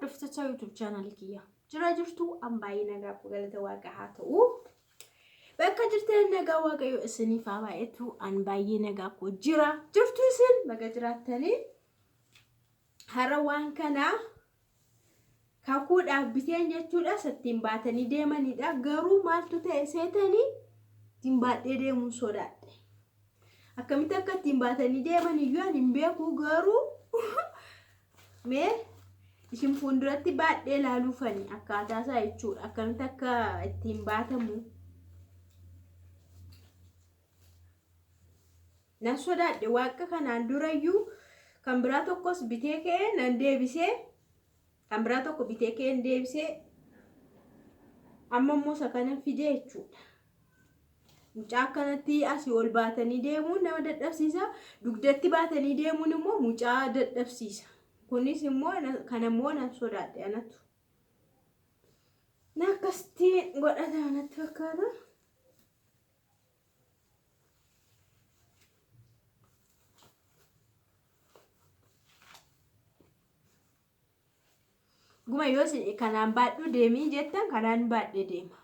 Hordoftoota YouTube chaanalii kiyya. Jira jirtu an baay'ee nagaa koo galata waaqa haa ta'u. Bakka jirtan nagaa waaqayyo isiniif haa baay'atu. An baay'ee nagaa koo jira. Jirtu isin baga jiraattanii. Har'a waan kana kakuudhaaf biteen jechuudha. Sattiin baatanii deemanidha. Garuu maaltu ta'e seetanii ittiin baadhee deemuun sodaadhe. Akkamitti akka ittiin baatanii deeman iyyuu ani hin beeku garuu mee isin fuulduratti baadhee ilaaluufani akkaataa isaa jechuudha. Akkamitti akka ittiin baatamu. Nan sodaadhe waaqa kanaan durayyuu kan biraa tokkos bitee ka'ee nan deebisee kan biraa tokko bitee ka'ee deebisee amma immoo isa kana fidee jechuudha. Mucaa akkanatti asii ol baatanii deemuun nama dadhabsiisa. Dugdatti baatanii deemuun immoo mucaa dadhabsiisa. Kunis immoo kana immoo nan sodaadhe anatu. Na akkasitti godhata natti fakkaata. Guma yoo isin kanaan baadhuu deemii jettan kanaan baadhee deema.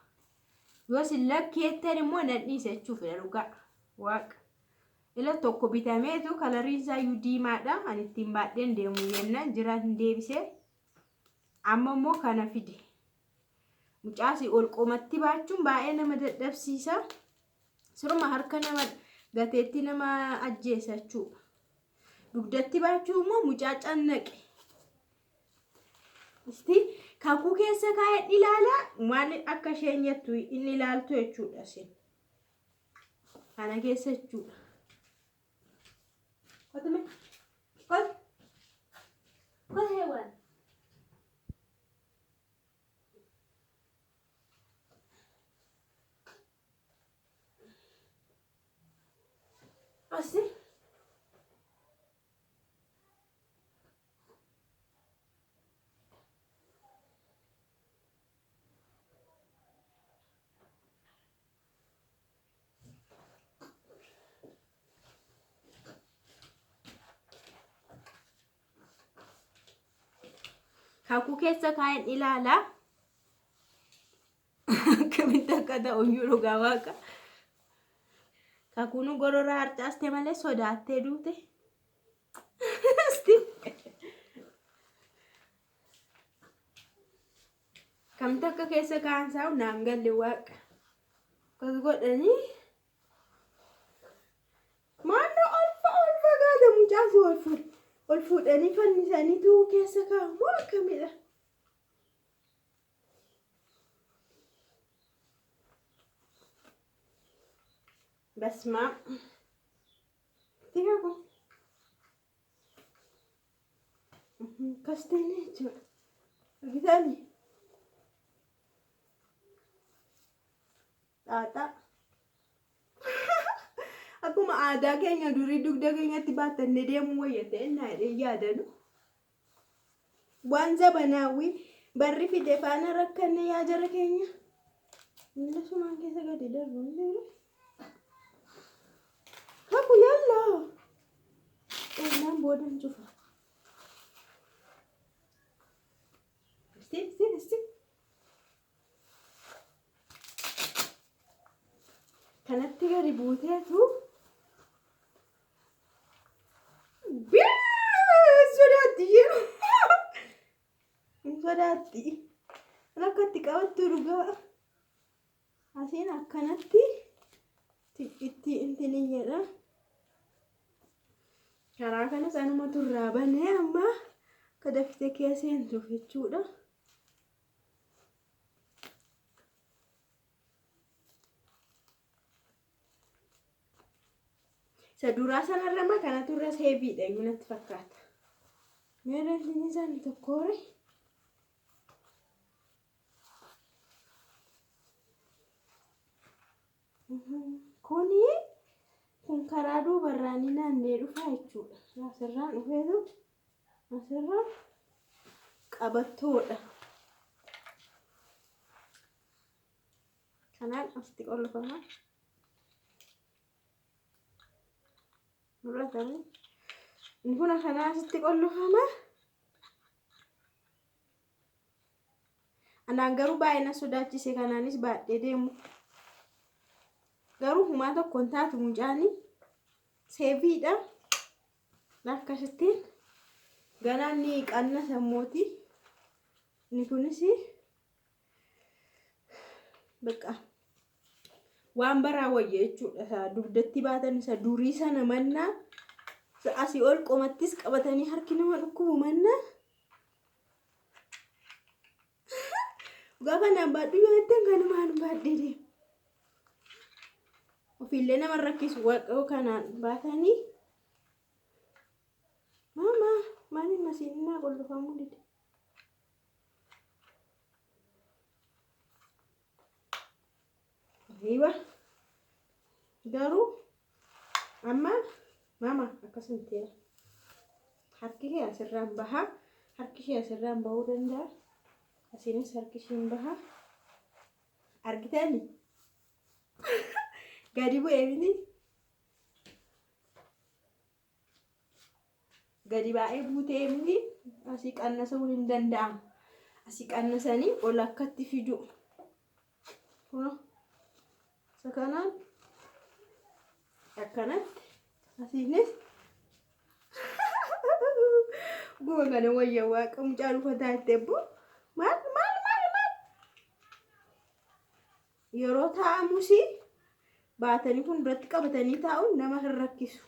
Yoo isin lakkeettan immoo nan dhiisa jechuufidha dhugaa. Waaqa. Ila tokko bitameetu kalariin isaa iyyuu diimaadha. Ani ittiin baadheen deemu jennaan jiraan hin deebisee. Amma immoo kana fide. Mucaasii ol qomatti baachuun baay'ee nama dadhabsiisa. Siruma harka nama gateetti nama ajjeesa jechuudha. Dugdatti baachuu immoo mucaa cannaqe. Isti kakuu keessa kaa'ee ilaala waan akka isheen jettu inni ilaaltu jechuudha isin. Kana keessa jechuudha. Qotume. Qot. Qot heewwan. Asi. Kakuu keessa kaa'een ilaala. Akkamitti akka ta'u iyyuu dhugaa waaqa. Kakuun gorora harcaaste malee sodaattee duute. Kamta akka keessa kaa'an isaa naan galle waaqa. Akkas godhanii maannoo ol ol fagaata mucaan si ol fuudhe. Ol fuudhanii fannisaniitu keessa kaa'u moo akkamidha? Basmaa. Tika kun. Akkas ta'e jechuudha. Argitanii? Xaaxaa. Akkuma aadaa keenya durii dugda keenyatti baattannee deemuu wayya ta'e naa jedhee yaadanu. Waan zabanaawwii barri fide faana rakkanne yaa jara keenya. Miila sumaan keessa gadi darbu hin jiru. Kaku yallaa. Ennaan boodan cufa. Isti isti isti. Kanatti gadi buuteetu Sodaatti yeroo. Hin sodaatti. Rakkatti qabattu dhugaa. Asiin akkanatti itti intini jedha. Karaa kanas anumatu irraa banee amma akka daftee keessa seentuuf jechuudha. Isa duraa sanarra ma kanatu irra seebiidha iyyuu natti fakkaata. Meerra inni isaanii tokkoore. Kuni kun karaa duubarraa ni naannee dhufa jechuudha. Asirraan dhufeetu asirra qabattoodha. Kanaan asitti qollofama. Mul'atame. Inni kun kanaa asitti qollofama. Anaan garuu baay'ee na sodaachise kanaanis baadhee deemu. Garuu humaa tokko hin taatu mucaani. Seeviidha. Akkasittiin ganaan ni qannasa mooti. Inni kunis bakka waan baraa wayya jechuudha. Isa dugdatti baatan isa durii sana mannaa asii ol qomattis qabatanii harki nama dhukkubu mannaa. Dhugaa kanaan baadhu yoo jettan kanumaan baadhee deema. Ofiillee nama rakkisu waaqoo kanaan baatanii. Maama maaliin masiinaa qollofamuu dide? Aywa. Garuu amma maama akkasumatti harki kee asirraan baha. Harki ishee asirraan bahuu danda'a. Asiinis harki ishiin baha. Argitani? Gadi bu'ee miti. Gadi baay'ee buutee miti. Asii qannasuun hin danda'amu. Asii qannasanii ol akkatti fidu. Kunoo. Isa kanaan akkanatti asiinis guma kana wayya waaqa mucaan uffataa itti eebbu maal maal maal maal yeroo taa'amus baatanii fuulduratti qabatanii taa'uun nama hin rakkisu.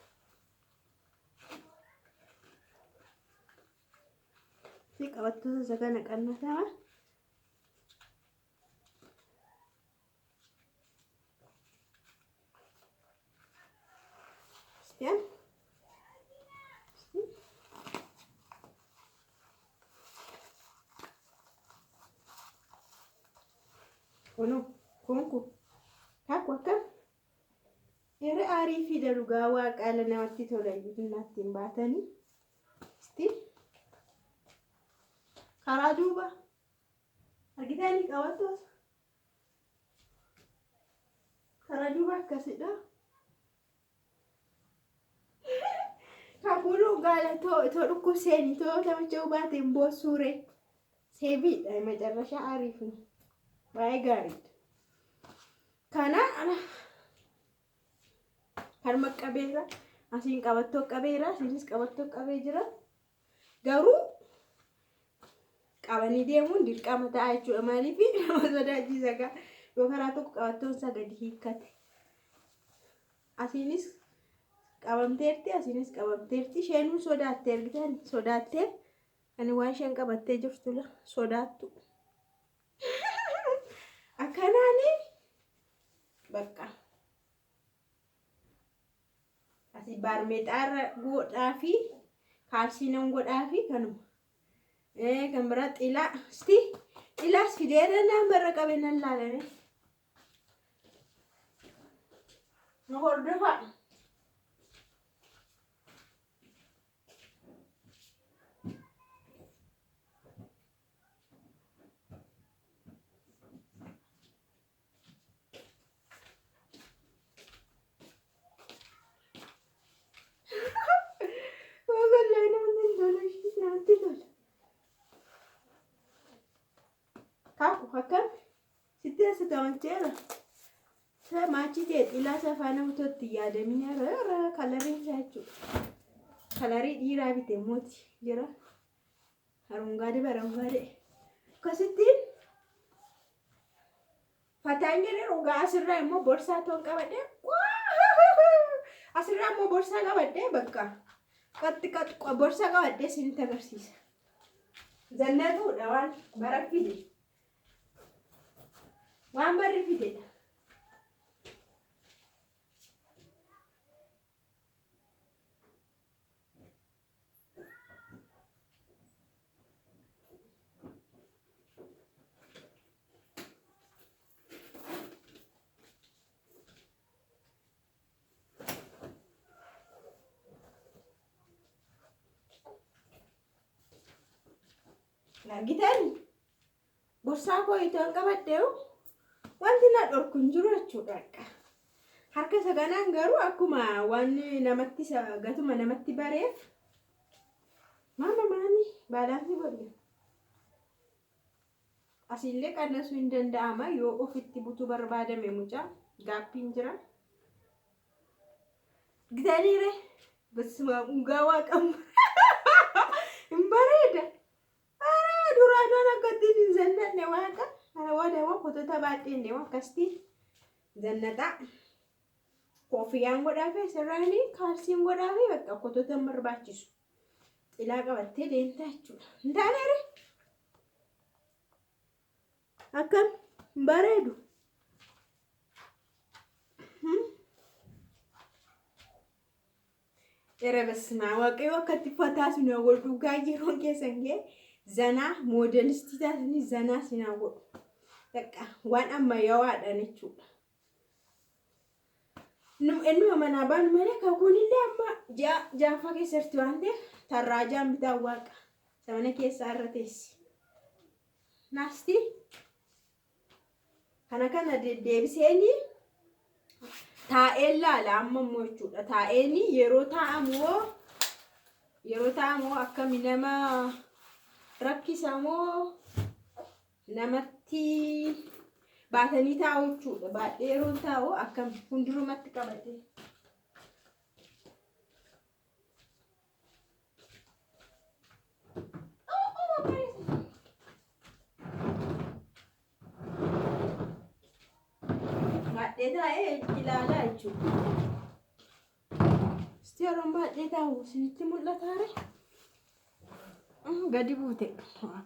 Fi qabattoota isa kana qannatama. Christian. Kuno, kunku. Kakku akkam? Yeroo aarii fida dhugaa waaqa ala namatti tola iyyuu natti hin baatanii. Isti. Karaa duuba. Argitanii qabattoota. Karaa duuba akkasidha. Kakuun gaala too too dhukkubseeni too tamacha'uu baateen boossuure. Seebiidha macarrashaa ariif ነው. Baay'ee gaariidha. Kana harma qabeera. Asiin qabattoo qabeera. Asiinis qabattoo qabee jira. Garuu qabanii deemuun dirqama ta'a jechuudha. Maaliif nama sodaachisa gaa yoo karaa tokko qabattoon isaa gadi hiikkate. Asiinis qabamteerti asiinis qabamteerti isheenuu sodaatte argitan sodaattee ani waan isheen qabattee jirtu la sodaattu. Akkanaani bakka asii baarmeexaarra godhaa fi kaalsii nan godhaa fi kanuma. Kan biraa xilaa isti xilaas fideera naan barra qabe nan laalame. Nu hordofaa. Wallahi namatti tola namatti tola. Kaaku akkam sitti as tamacheera. Sa maachi ta'e xilaa isaa faana utootti yaadamii irra kalariin isaa jechuudha. Kalarii dhiiraa bite mooti jira. Arungaadee barangaadee. Akkasittiin fataan jedhee dhugaa asirraa immoo borsaa toon qabadhee asirraa immoo borsaa qabadhee bakka qaxxi qaxxi borsaa qabadhee isinitti agarsiisa. Zannatuudha waan bara fide. Waan barri fidedha. Argitan borsaa koo itoon qabadheewu wanti na dhorku hin jiru jechuudha. Harka isa kanaan garuu akkuma waan namatti gatuma namatti bareef maama maani baalaansii godhe. Asiillee qannasuu hin danda'ama yoo ofitti butuu barbaadame mucaa gaappiin jira. Gitaniire basuma dhugaa waaqamu hin bareeda. Araa duraan akkattiin hin zannanne waaqa. Kana booda immoo kotota baadheen deemu akkasitti zannaxaa. Koffiyaan godhaafi sirraanii kaalsiin godhaafi bakka kotota hin barbaachisu. Xilaa qabattee deemta jechuudha. Hin taaneere? Akkam hin bareedu? Ere basmaa waaqayyo akkatti uffataa sun godhu dhugaa yeroon keessan ga'e zanaa moodelistii taatanii zanaa sinaa godhu. Bakka waan ammayyawaadhaan jechuudha. Innuma manaa baanu malee kakuunillee amma ji'a jaaffaa keessa jirti waan ta'eef tarraajaan bitaa waaqa. Samana keessaa irra teessi. Naasti kana kana deddeebiseeni taa'een laala amma immoo jechuudha. Taa'een yeroo taa'amu akkami nama rakkisa moo namatti baatanii taa'u jechuudha. Baadhee yeroo taa'u akkam hundurumatti qabate. Baadhee taa'ee ilaalaa jechuudha. Isti yeroon baadhee taa'u isinitti mul'ataa ree? Gadi buute.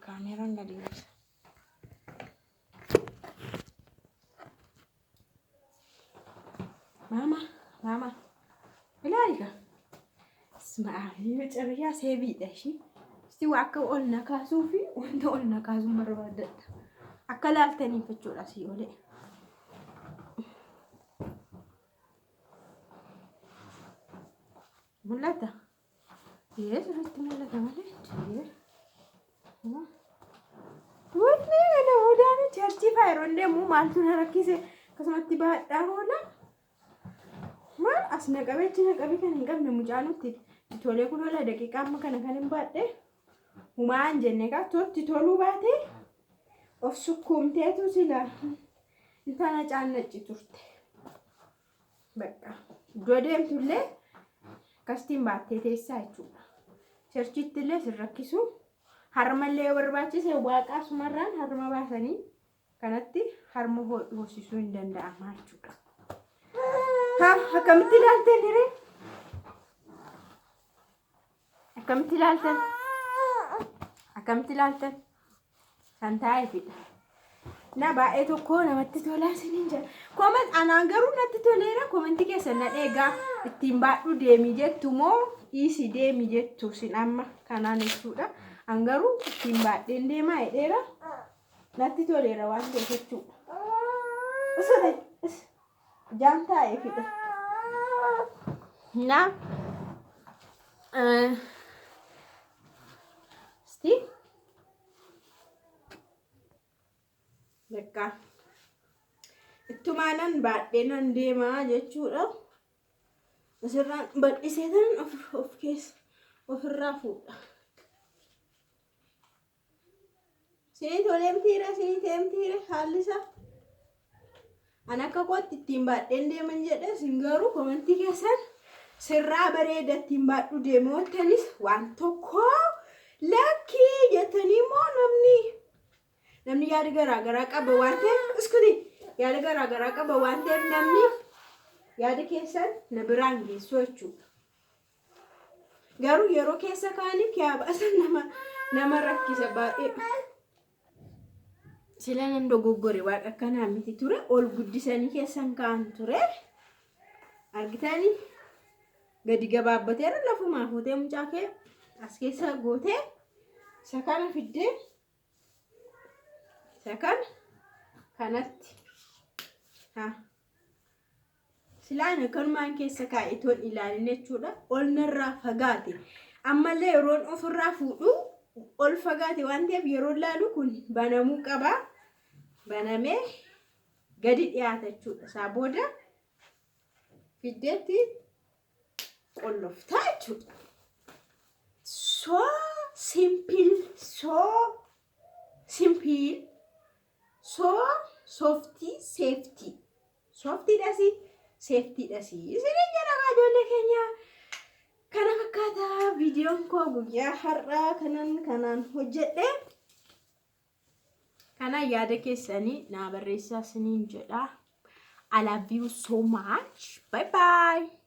Kaameeraan gadi buuse. Maama, maama. Ilaali kaa. Ismaa seebiidha ishii. Isti waa akka ol na kaasuu fi wanta ol na kaasuu barbaadadha. Akka laaltaniif jechuudha asii olee. Mul'ata? Ee, sirriitti mul'ata malee. Wanni kana boodaan church fa'aa yeroo deemu maaltu na rakkise akkasumatti baadhaa oola. Maal as na qabee achi na qabee kan hin qabne mucaa nutti tolee kun oola daqiiqaa amma kana kan hin baadhe humaan jenne kaa totti toluu baate of sukkuumteetu sila intana caannacci turte. Bakka iddoo deemtullee akkasitiin baattee teessaa jechuudha. Churchitti illee sin rakkisu. Harmallee yoo barbaachise waaqaa sumarraan harma baasanii kanatti harma hoosisuu hin danda'ama jechuudha. Ha, akkamitti ilaaltan hiree? Akkamitti ilaaltan? Akkamitti ilaaltan? Kan taa'eefidha. Na baay'ee tokko namatti tolaa isiniin jedha. Comment anaan garuu natti toleera. Commentii keessan na eegaa, ittiin baadhu deemi jettu moo dhiisi deemi jettu isin amma kanaan jechuudha. An garuu ittiin baadheen deemaa jedheera. Natti toleera waan ta'eef jechuudha. Jaan taa'eefidha. Na isti bakka ittumaanan baadhee nan deemaa jechuudha. Asirraan bal'isee tan of keessa ofirraa fuudha. Sinii tolee mitiire? Sinii ta'e mitiire haalli isaa? An akka kootti ittiin baadheen deeman jedhe, isin garuu commentii keessan sirraa bareeda ittiin baadhu deemoottanis waan tokko lakkii jettanii immoo namni yaada garaa garaa qaba waan ta'eef, iskuti yaada garaa garaa qaba waan ta'eef, namni yaada keessan na biraan geessu jechuudha. Garuu yeroo keessa kaanii kiyaa baasan nama rakkisa baay'ee. Sila nan dogoggore, waaqa akkanaa miti ture, ol guddisanii keessan kaan ture. Argitanii, gadi gabaabbateera. Lafumaa fuutee mucaa kee as keessa gootee isa kana fiddee isa kana kanatti haa silaan akkanumaan keessa kaa'etoon ilaalin jechuudha. Ol narraa fagaate. Ammallee yeroon ofirraa fuudhu ol fagaate waan ta'eef yeroo laalu kun banamuu qaba. Banamee gadi dhiyaata jechuudha. Isaa booda fiddeetti qolloftaa jechuudha. So simple, so simple. So softii safety. Softiidhasi safetydhasi. Isinin jedha ijoollee keenya. Kana fakkaata viidiyoon koo guyyaa har'aa kanan kanaan hojjedhe. Kana yaada keessanii naa barreessaa isiniin jedha. I love you so much. Bye bye.